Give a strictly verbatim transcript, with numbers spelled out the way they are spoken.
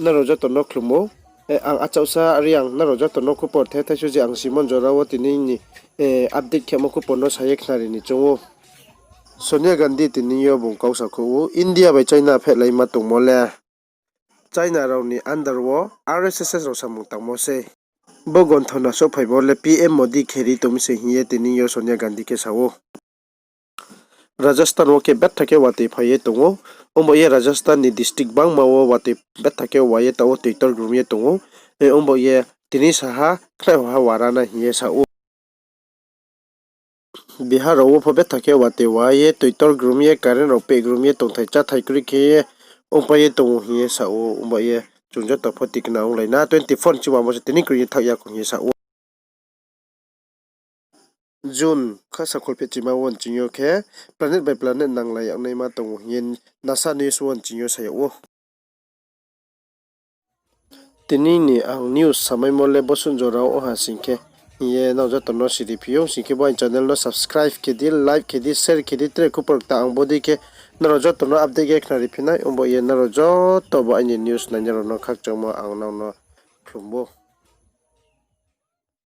Nrao joto no khlum ou. Ang achouhsa Reang, nrao joto no khupor the thaisu je ang Simon jora wo tini ni update khemo khupor no sa ye khnari ni choung ou. Sonia Gandhi tini yo bung kau sakhouh ou, India bai China phehlaima tongmo le China rao ni under wo R S S rao samung tangmo sei. Bo gonthona souhphaimo le P M Modi khe ri tong mi se hing ye tini yo Sonia Gandhi khe sa ou. Rajasthan wo khe betha khe watoi phai ye tong ou. Ongba ye Rajasthan ni district bangma wo watoi betha khe wa ye taoh wo toitor grum ye tong ou. Ongba ye tini saha khnaihoha wara nai hing ye sa ou. Bihar rao wo pho betha khe watoi wa ye toitor grum ye, current rao peh grum ye, tongthai cháthai kroi khe ye ongpai ye tong ou hing ye sa ou. Ongba ye chung joto pho tikna onglai na, twenty four ni chingma bo se tini kroi ye thaoh ya kho hing ye sa ou. June khasa kholphehchima wo nching yo khe planet by planet nanglai yagnaima tong ou hing ye NASA news wo nching yo sa yag ou. Tini ni ang news samaimo le bosuh jora wo ong ha sing khe, hing ye nrao joto no siri phi ou, sing khe bo aini channel no subscribe khe di, like khe di, share khe di, tre khupor kta ang bodei khe nrao joto no update khe khnari phi nai, ongba ye nrao joto bo aini news nainai rao no khakchangmo ang nrao no khlum ou.